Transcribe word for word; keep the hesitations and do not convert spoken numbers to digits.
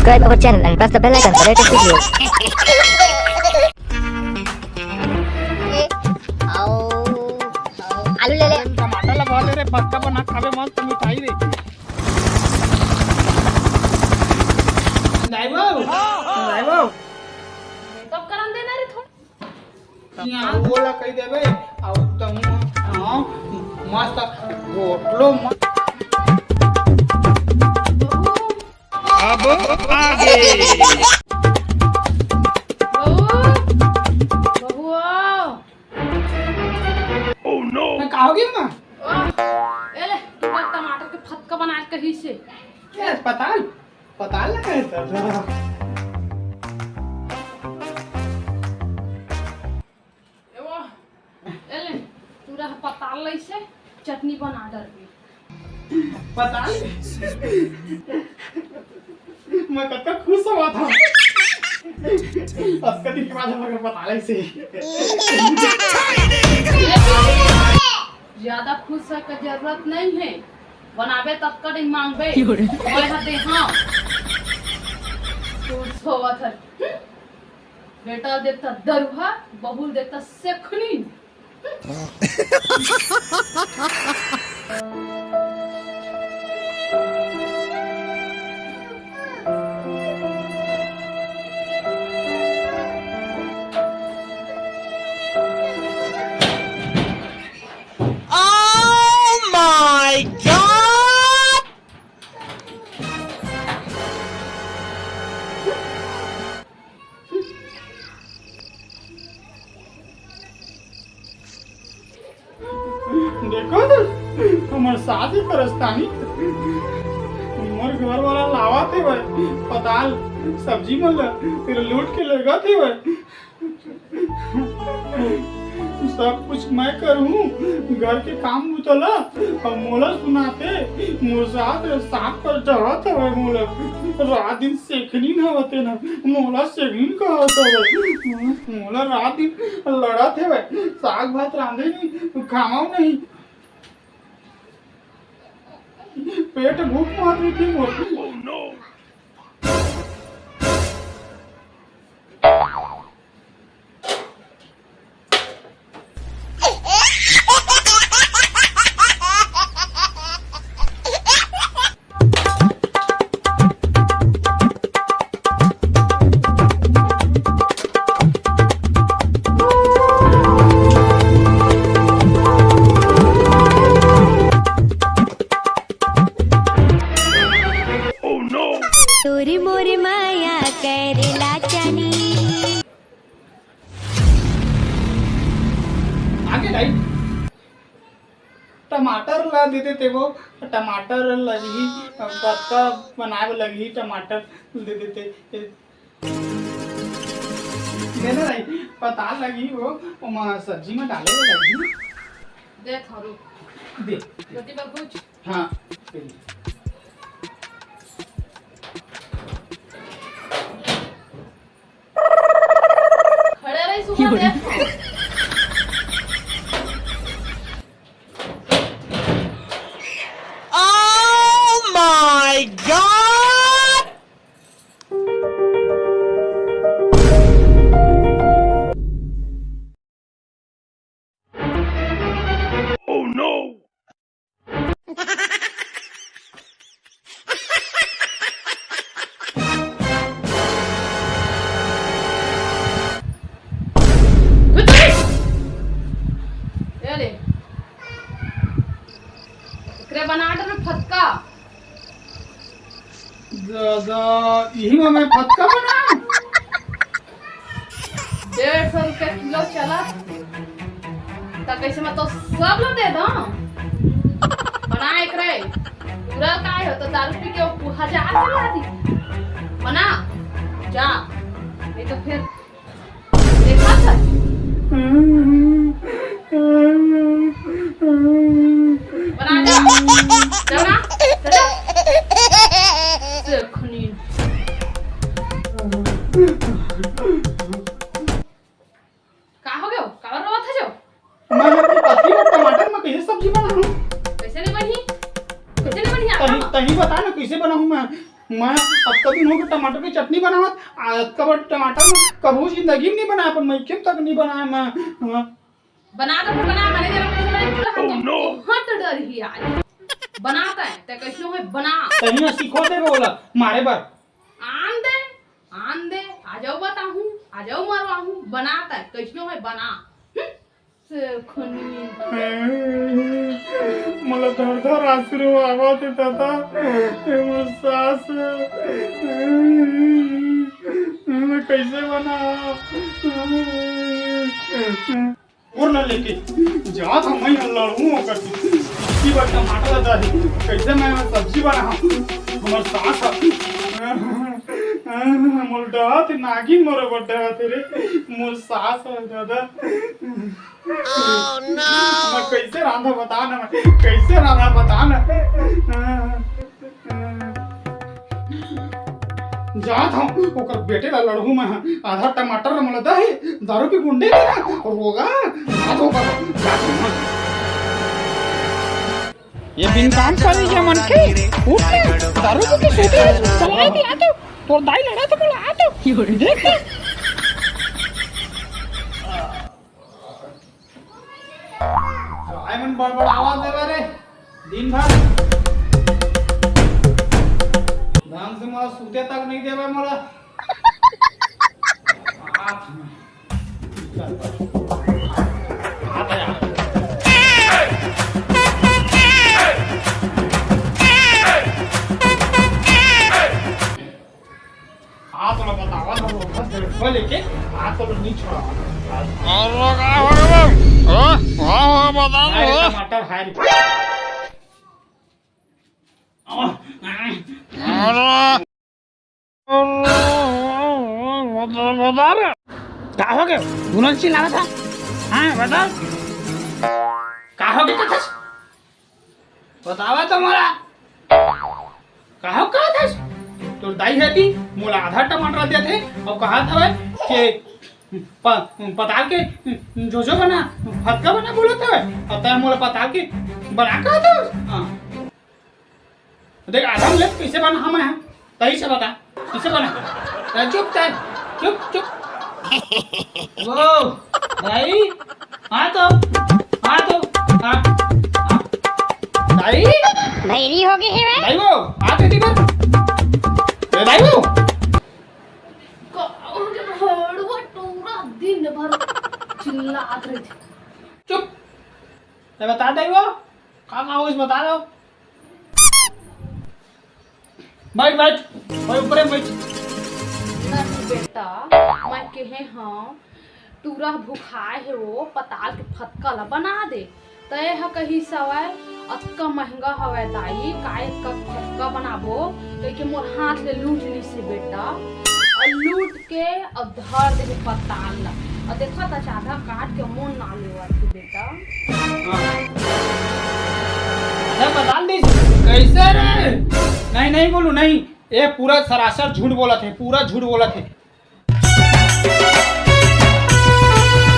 Subscribe our channel and press the bell icon for latest videos. आलू ले ले। टमाटर लगा ले रे, फतका बना खाबे, मस्त मिठाई रे। दाई बाबू, दाई बाबू। मेकअप करन देना रे थोड़ा। यहाँ वो ला कही देबे, और तहूँ, हाँ, मस्त गोटलो मस्त। अब आगे। बहू, बहू आओ। Oh no! मैं का हो गया माँ? वाह, ए ले, तू टमाटर के फतका बना के कही से। ए, पताल, पताल लगा है तो। ए वो, ए ले, तू रह पताल लइसे, चटनी बना डरबे। पताल? मैं कतका खुश हुआ था। अतका दिन के बाद हम लोग पताल लइसे। ज्यादा खुश होए के जरूरत नहीं है, बनाबे तब का नहीं मांगबे। क्यों रे? मैं हा दे, हाँ। खुश होवत है। बेटा देता दरुहा, बहू देता सेखनी। Oh my God! देखो तो, हमर सास ही परस्तानी। मोर घर वाला लावत हे भाई, पताल, सब्जी मन ला, फिर लूट के लेगत हे भाई। सब कुछ मैं करहूँ, घर के काम बुता ला, अउ मोला सुनाथे, मोर सास सांप कर चढ़त हवय मोला। रात दिन सेखनी न होते ना, मोला सेखनी कहत हवय। मोला रात दिन लड़त हवय, साग भात रांधे नहीं, खावंव नहीं। पेट भूख मार रही थी मोर। तोरी मोरी माया करेला चानी। आगे दाई, टमाटर ला दे देते वो, टमाटर लगही, पत्ता बनाए बर लगही, टमाटर दे देते। दे ना दाई, पताल लगही वो, ओमा सब्जी में डाले बर लगही। दे थारू। दे। जल्दी बाबूज। हाँ। खड़े रही सुबह देख। Oh my God! Oh no! ए रे, एकरे बना डर फतका। दादा, इही में मैं फतका बना? डेढ़ सौ रुपया किलो चला, त कैसे मैं तो सब ला दे दो। बना एकरे, पूरा काय हो तो दारू पी के वो हजार चला दी। बना, जा, नहीं तो फिर देखा था। बना जा। जा ना। जा, जा। देखनी। का हो गयो? काबर रोवत है जो? मैं अभी टमाटर में कैसे सब्जी बनाऊं? कैसे नहीं बनी? कैसे नहीं बनी? तही, तही बता ना, कैसे बनाऊं मैं? मैं अतका दिन हो गे टमाटर के चटनी बनावत, आ, अतका बड़ टमाटर मैं कभू जिंदगी में नहीं बनाया, अपन मइके में तक नहीं बनाया मैं। हाँ। बना तो फिर बना, मैंने जरा कुछ नहीं बोला था। Oh, no। हट डर ही आज। बनाता है, ते कैसनो है बना। तनिया सीखो दे बोला, मारे बर। आन दे, आन दे, आ जाओ बताहूँ, आ जाओ मरवाहूँ, बनाता है, कैसनो है बना। हम्म। से खुनी। मोला धर धर आंसू आवत हे दादा। ए मोर सास, मैं कैसे बना? और ना लेके जात हूँ, मैं लड़ूँ ओकर से। इतनी बड़ टमाटर ला दादी, कैसे मैं सब्जी बनाऊँ? हमर सास ह। मोर डहात नागिन मोर बड्डा रे, मोर सास ह दादा। Oh, no! मैं कैसे रांधा बता ना, मैं कैसे रांधा बता ना। जात हूँ, ओकर बेटे ला लड़हूँ मैं, आधा टमाटर ला मोला दही, दारू पी गुंडे के ना, रोगा, जात हूँ, जात हूँ मैं। ये बिन काम करे ये मनखे, उठ ना, दारू पी के सोते रहे, चला के आ तो, तोर दाई लड़ा तो बोला, आ तो, देख ना। काय मन बड़बड़ आवाज देवे रे, दिन भर। ढंग से मोला सूते तक नहीं देवे मोला। हाथ में। हाँ, तोला बतावा ना, वो बस देखो लेके, हाँ, तोला नहीं छोड़ा। अरे, का हो गया बे? हाँ? हाँ, हाँ, बता दो, अरे, हाँ। टमाटर है रे। अरे, बता, बता रे। का हो गया? दुनो चिल्लावत हा? हाँ, बता। का हो गया कथस? बतावा तो मोला। काहो कहत हस? तोर दाई हे ती, मोला आधा टमाटर देत हे, अउ कहत हवय के प-, पताल के जोजो बना, फतका बना बोलत हवय, अउ तैं मोला पताल के बना कहत हस? हाँ। देख, आधा मिनट कैसे बना हम हैं? तही से बता, कैसे बना? अरे चुप कर, चुप, चुप। वो, भाई, हाँ तो, हाँ तो, हाँ, हाँ। भाई, भैरी हो गई है वे। भाई वो, आ तेरी पर। ए भाई वो। गाँव के भड़ुआ टूरा दिन भर चिल्लात रहिथे। चुप। ए बता दे वो, का का होइस बता दो। बैठ, बैठ, ओए ऊपरे बैठ। नहीं बेटा, मैं कहे हँव, टूरा भुखाए हे, वो पताल के फतका ला बना दे। तैं ह कहिस हवय, अतका महंगा हवय दाई, काय का फतका बनाबो, कहिके मोर हाथ ले लूट लिस हे बेटा। अउ लूट के अउ धर देबे पताल ला। अउ देखा त आधा काट के मोन ना लेवत हे बेटा। हाँ। अरे पताल दीस, कैसे रे? नहीं, नहीं बोलू, नहीं। ये पूरा सरासर झूठ बोलत हे, पूरा झूठ बोलत हे।